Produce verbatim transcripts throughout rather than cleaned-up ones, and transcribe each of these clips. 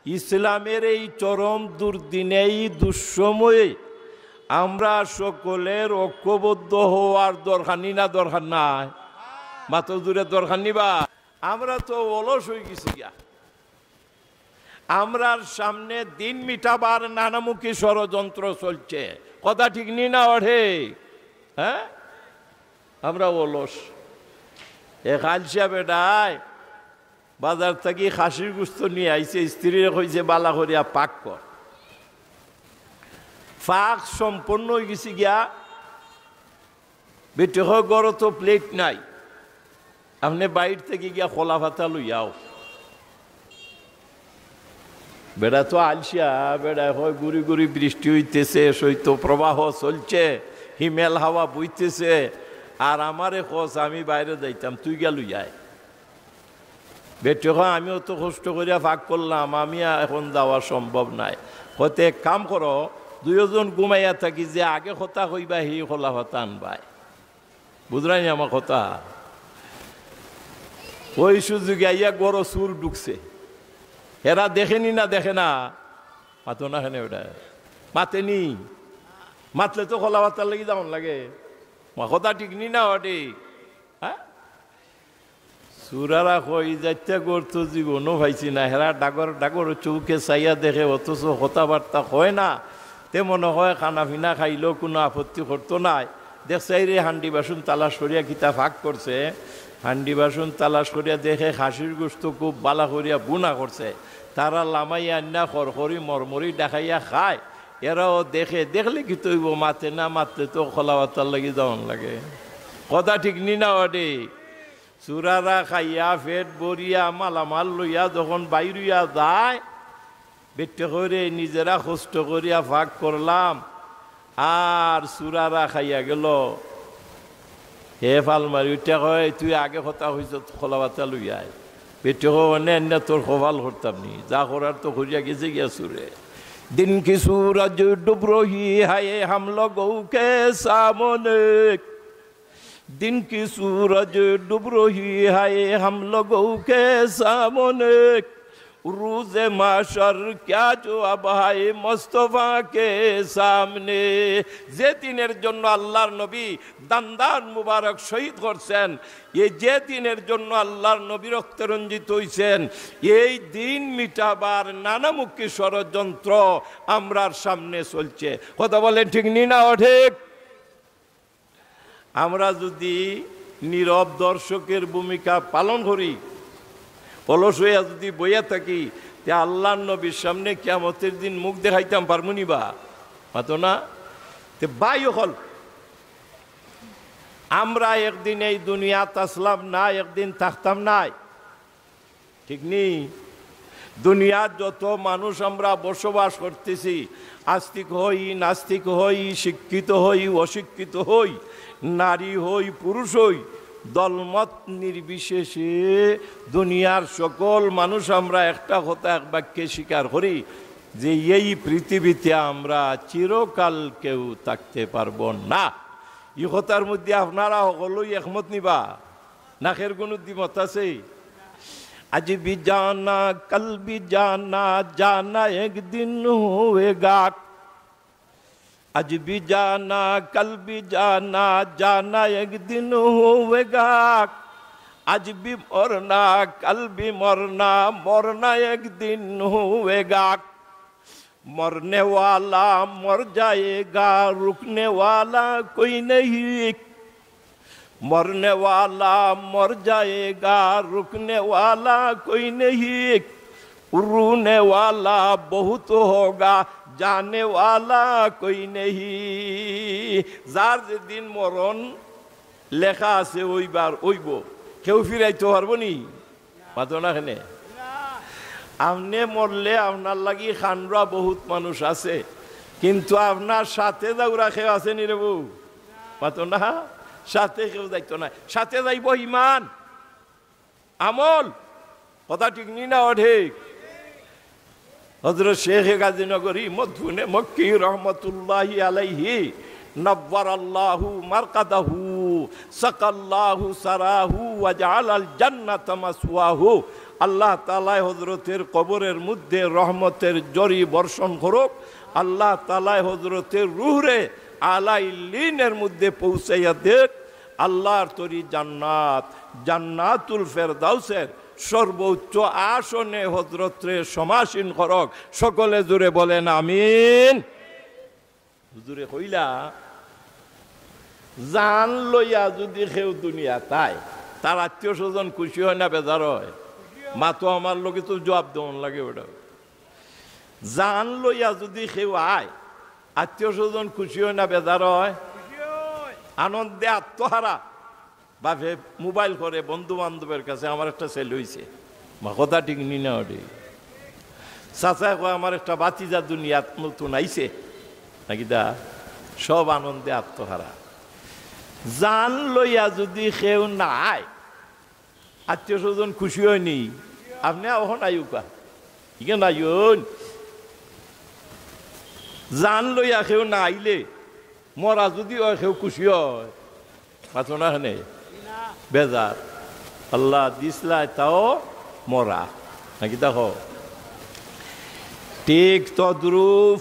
ইসলামের এই চরম দুর্দিনে, এই দুঃসময়ে আমরা সকলের ঐক্যবদ্ধ হওয়ার দরকার নি না দরকার নাই? মাতো জুরে দরকার নি বা? আমরা তো অলস অইগেছি গিয়া। আমরার সামনে দিন মিটাবার নানামুখী ষড়যন্ত্র চলছে। কথা ঠিক নি না অঠিক? হ্যাঁ, আমরা অলস। এক আলসিয়া বেটায় বাজার থাকি খাসির গোস্ত নিয়া আইছে, স্ত্রীরে কইছে, "বালা করিয়া পাক কর।" পাক সম্পন্ন অইগেছে গিয়া। বেটি কয়, "ঘরো তো plate নাই, আপনে বাইর থাকি গিয়া কলা পাতা লইয়া আও।" বেটা তো আলসিয়া, বেটায় কয়, "গুড়ি গুড়ি বৃষ্টি অইতেছে, শৈত্যপ্রবাহ চলছে, হিমেল হাওয়া বইতেছে, আর আমারে কস আমি বাইরে যাইতাম, তুই গিয়া লইয়া আয়।" বেটি কয়, "আমি অত কষ্ট করিয়া পাক করলাম, আমি আর এখন যাওয়া সম্ভব নায়।" কয়, "তে এক কাম করো, দুইওজন ঘুমাইয়া থাকি, যে আগে কথা কইবা, হি কলা পাতা আনবায়।" বুঝরায়নি আমার কথা? ওই সুযোগে আইয়া ঘরো চুর ঢুকছে। এরা দেখেনি না দেখে না? মাতো না কেনে বেটায়? মাতেনি? মাতলে তো কলা পাতার লাগি যাওন লাগে। মা কথা ঠিক নি না অঠিক? হ্যাঁ? চুরারা কয়, "যাইতে ঘর তো জীবনও পাইছি না।" হেরা ডাগর ডাগর চউখে চাইয়া দেখে, অথচ কথাবার্তা কয় না। তে মনে কয় খানা পিনা খাইলেও কুনু আপত্তি করতো নায়। দেখছে, এই রে হান্ডি বাসন তালাশ করিয়া কিতা পাক করছে। হান্ডি বাসন তালাশ করিয়া দেখে খাসির গোস্ত খুব বালা করিয়া বুনা করছে। তারা লামাইয়া আন্না খরখরি মরমরি ডাকাইয়া খায়। এরাও দেখে, দেখলে কিতা অইবো, মাতে না, মাতলে তো কলা পাতার লাগি যাওন লাগে। কথা ঠিক নি না অঠিক? চুরারা খাইয়া পেট ভরিয়া মালামাল লইয়া যখন বাইর অইয়া যায়, বেটি কয়, "রে, নিজেরা কষ্ট করিয়া পাক করলাম, আর চুরারা খাইয়া গেল।" হে ফাল মারি উঠিয়া কয়, "তুই আগে কথা কইছস, কলা পাতা লইয়া আয়।" বেটি কয়, "অনে আন্না তোর কপাল করতাম নি, যা করার তো করিয়া গেছে গিয়া চুরে।" دن کی سورج ڈوب رہی ہے، ہم لوگوں کے سامنے دن کی سورج ڈوب رہی ہے، ہم لوگوں کے سامنے روز محشر کیا جواب ہے مصطفیٰ کے سامنے। যে দিনের জন্য আল্লাহর নবী দান্দান মুবারক শহীদ করছেন, এই যে দিনের জন্য আল্লাহর নবী রক্তে রঞ্জিত হইছেন, এই দিন মিটাবার নানামুখী ষড়যন্ত্র আমরার সামনে চলছে। কথা বলেন, ঠিক নি না অঠিক? আমরা যদি নীরব দর্শকের ভূমিকা পালন করি, অলস অইয়া যদি বইয়া থাকি, তে আল্লাহর নবীর সামনে কিয়ামতের দিন মুখ দেখাইতাম পারমু নি বা? মাতো না? তে ভাই অকল, আমরা একদিন এই দুনিয়াত আছলাম না, একদিন থাকতাম নায়। ঠিক নি? দুনিয়ার যত মানুষ আমরা বসবাস করতেছি, আস্তিক হই, নাস্তিক হই, শিক্ষিত হই, অশিক্ষিত হই, নারী হই, পুরুষ হই, দলমত নির্বিশেষে দুনিয়ার সকল মানুষ আমরা একটা কথা এক বাক্যে স্বীকার করি যে এই পৃথিবীতে আমরা চিরকাল কেউ থাকতে পারবো না। ই কথার মধ্যে আপনারা সকলেই একমত নি বা? না কের কুনু দ্বিমত আছে? آج بھی جانا، کل بھی جانا، جانا ایک دن ہوئے گا۔ آج بھی جانا، کل بھی جانا، جانا ایک دن ہوئے گا۔ آج بھی مرنا، کل بھی مرنا، مرنا ایک دن ہوئے گا۔ مرنے والا مر جائے گا، رکنے والا کوئی نہیں۔ مرنے والا مر جائے گا، رکنے والا کوئی نہیں۔ رونے والا بہت ہوگا، جانے والا کوئی نہیں۔ যার যেদিন মরণ লেখা আছে, অইবার অইবো, কেউ ফিরাইতো পারবো নি? মাতো না কেনে? আপনে মরলে আপনার লাগি কান্দরা বহুত মানুষ আছে, কিন্তু আপনার সাথে যাওরা কেউ আছে নি রে বউ? মাতো না? সাথে কেউ যাইতো নায়, সাথে যাইবো ইমান, আমল। কথা ঠিক নি না অঠিক? হযরত শেখ গাজীনগরী মদফুনে মক্কি রহমতুল্লাহি আলাইহি নাব্বারাল্লাহু মারকাদাহু সাকাল্লাহু সারাহু ওয়া জাআলাল জান্নাতা মাসওয়াহু। আল্লাহ তাআলায় হযরতের কবরের মধ্যে রহমতের ঝড়ি বর্ষণ করুক। আল্লাহ তাআলায় হযরতের রুহরে আলা ইল্লিনের মধ্যে পৌঁছাইয়া দেখ। আল্লাহর তরি জান্নাত, জান্নাতুল ফেরদাউসের সর্বোচ্চ আসনে হযরতরে সমাসীন করুক। সকলে জোরে বলেন, "আমিন।" হুজুরে কইলা, "জান লইয়া যুদি কেউ দুনিয়াত আয়, তার আত্মীয় স্বজন খুশি অয় না বেজার অয়?" মাতো, আমার লগে তো জুয়াপ দেওন লাগে বেটা। জান লইয়া যুদি কেউ আয়, আত্মীয় স্বজন খুশি অয় না বেজার অয়? আনন্দে আত্মহারা। বাপে মোবাইল করে বন্ধু বান্ধবের কাছে, "আমার একটা ছেলে অইছে।" মা, কথা ঠিক নি না ওটি? চাচায় কয়, "আমার একটা ভাতিজা দুনিয়াত নতুন আইছে।" নাকি দা? সব আনন্দে আত্মহারা। জান লইয়া যুদি কেউ না আয়, আত্মীয় স্বজন খুশি অয়নি? আপনে অখন আইউক্কা, ইগে নাইন। জান লইয়া কেউ না আইলে, মরা যুদি অয়, কেউ খুশি অয়? মাতো না কেনে? বেজার। আল্লাহ দিছলা তাও মরা। নাকি দেখো? ঠিক তদ্রূপ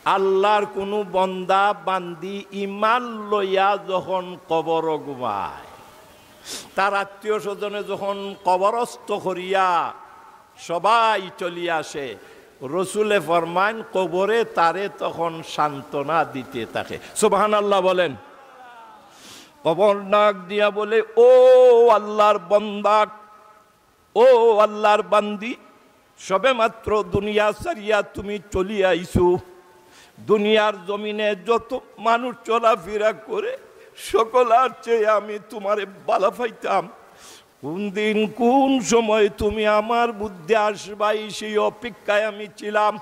আল্লাহর কুনু বন্দা বান্দি ইমান লইয়া যখন কবরো ঘুমায়, তার আত্মীয় স্বজনে যখন কবরস্থ করিয়া সবাই চলিয়া আসে, রসুলে ফরমাইন, কবরে তারে তখন সান্ত্বনা দিতে থাকে। সুবহানাল্লাহ বলেন। কবর ডাক দিয়া বলে, "ও আল্লাহর বন্দা, ও আল্লাহর বান্দি, সবেমাত্র দুনিয়া ছাড়িয়া তুমি চলিয়া আইছো। দুনিয়ার জমিনে যত মানুষ চলাফিরা করে, সকলার চেয়ে আমি তুমারে ভালা পাইতাম। কুন দিন, কুন সময় তুমি আমার মধ্যে আসবায়, সেই অপেক্ষায় আমি ছিলাম।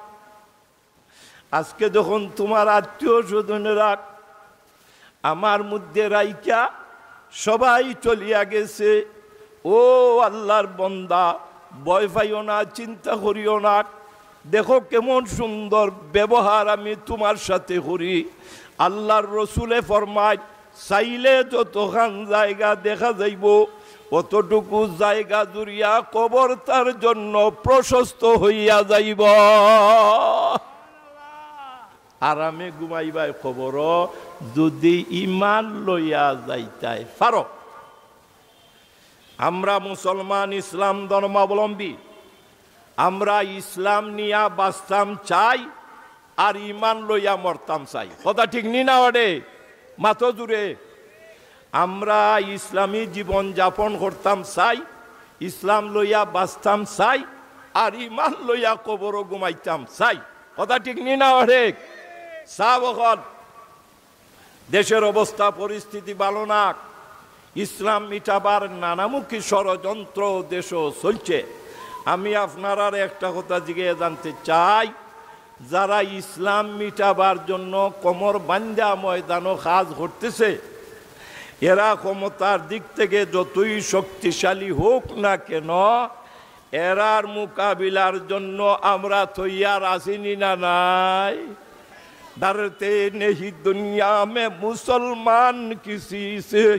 আজকে যখন তুমার আত্মীয় স্বজনেরা আমার মধ্যে রাইখা সবাই চলিয়া গেছে, ও আল্লাহর বন্দা, ভয় পাইও না, চিন্তা করিও না। দেখো কেমন সুন্দর ব্যবহার আমি তুমার সাথে করি।" আল্লাহর রসুলে ফরমায়, চাইলে যতখান জায়গা দেখা যাইবো, অতটুকু জায়গা জুড়িয়া কবর তার জন্য প্রশস্ত হইয়া যাইবো। আরামে ঘুমাইবায় কবরো, যুদি ইমান লইয়া যাইতায় পারো। আমরা মুসলমান, ইসলাম ধর্মাবলম্বী, আমরা ইসলাম নিয়া বাঁচতাম চাই, আর ইমান লইয়া মরতাম চাই। কথা ঠিক নি না ওডে? মাতো জুরে। আমরা ইসলামী জীবন যাপন করতাম চাই, ইসলাম লইয়া বাঁচতাম চাই, আর ইমান লইয়া কবরো ঘুমাইতাম চাই। কথা ঠিক নি না ওডে? সাব অকল, দেশের অবস্থা পরিস্থিতি ভালো না, ইসলাম মিটাবার নানামুখী ষড়যন্ত্র দেশো চলছে। আমি আপনারারে একটা কথা জিগাইয়া জানতে চাই, যারা ইসলাম মিটাবার জন্য কোমর বান্ধা ময়দানো কাজ করতেছে, এরা ক্ষমতার দিক থেকে যতই শক্তিশালী হোক না কেন, এরার মোকাবিলার জন্য আমরা তৈয়ার আছি নি না নাই? ডরতে নেহি দুনিয়া মে মুসলমান কিসি সে,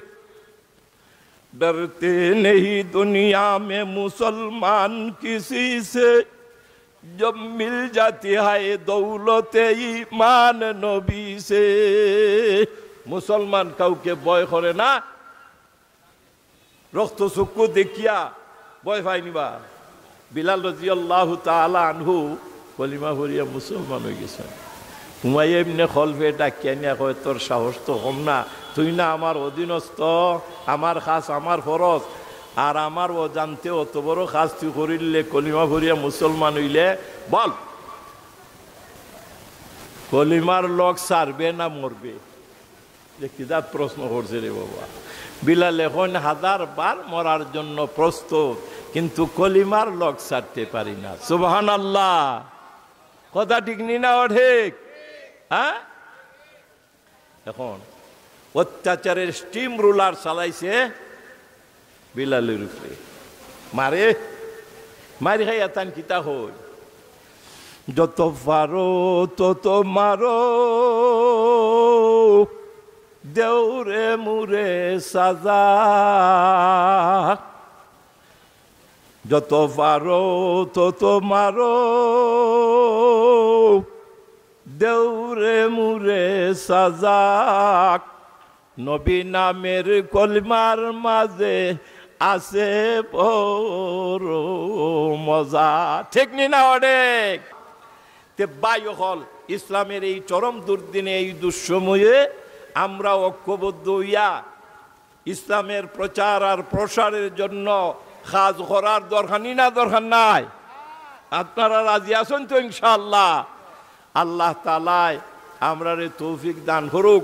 ডরতে নেহি দুনিয়া মে মুসলমান কিসি সে, জব মিল জাতি হায় দৌলতে ইমান নবী সে। মুসলমান কাউকে ভয় করে না। রক্ত চক্ষু দেখিয়া ভয় পাইনি বা? বিলাল রাদিয়াল্লাহু তাআলা আনহু কলিমা পড়িয়া মুসলমান অইগেছইন। উমাইয়া ইবনে খলফে ডাকিয়া নিয়া কয়, "তোর সাহস তো কম না, তুই না আমার অধীনস্থ, আমার কাজ আমার ফরজ, আর আমার অজান্তে অত বড় কাজ তুই করিলে, কলিমা পড়িয়া মুসলমান অইলে, বল, কলিমার লগ ছাড়বে না মরবে?" যে কি জাত প্রশ্ন করছে রে বাবা। বিলালে কইন, "হাজার বার মরার জন্য প্রস্তুত, কিন্তু কলিমার লগ ছাড়তে পারি না।" সুবহানাল্লাহ। কথা ঠিক নি না অঠিক? হ্যাঁ? এখন অত্যাচারের স্টিম রোলার চালাইছে বিলালের উপরে। মারে, মারি খাইয়া তান কিতা কই? "যত পারো তত মারো, দেও রে মুরে সাজা।" যত পারো তত মারো, দেউরে মুরে সাজাক। নবী নামের কলিমার মাঝে আছে বড় মজা। ঠিক নি না অনেক? তে ভাই অকল, ইসলামের এই চরম দুর্দিনে, এই দুঃসময়ে আমরা ঐক্যবদ্ধ হইয়া ইসলামের প্রচার আর প্রসারের জন্য কাজ করার দরকার নি না দরকার নাই? আপনারা রাজি আছেন তো ইনশাআল্লাহ? আল্লাহ তাআলায় আমরারে তৌফিক দান করুক।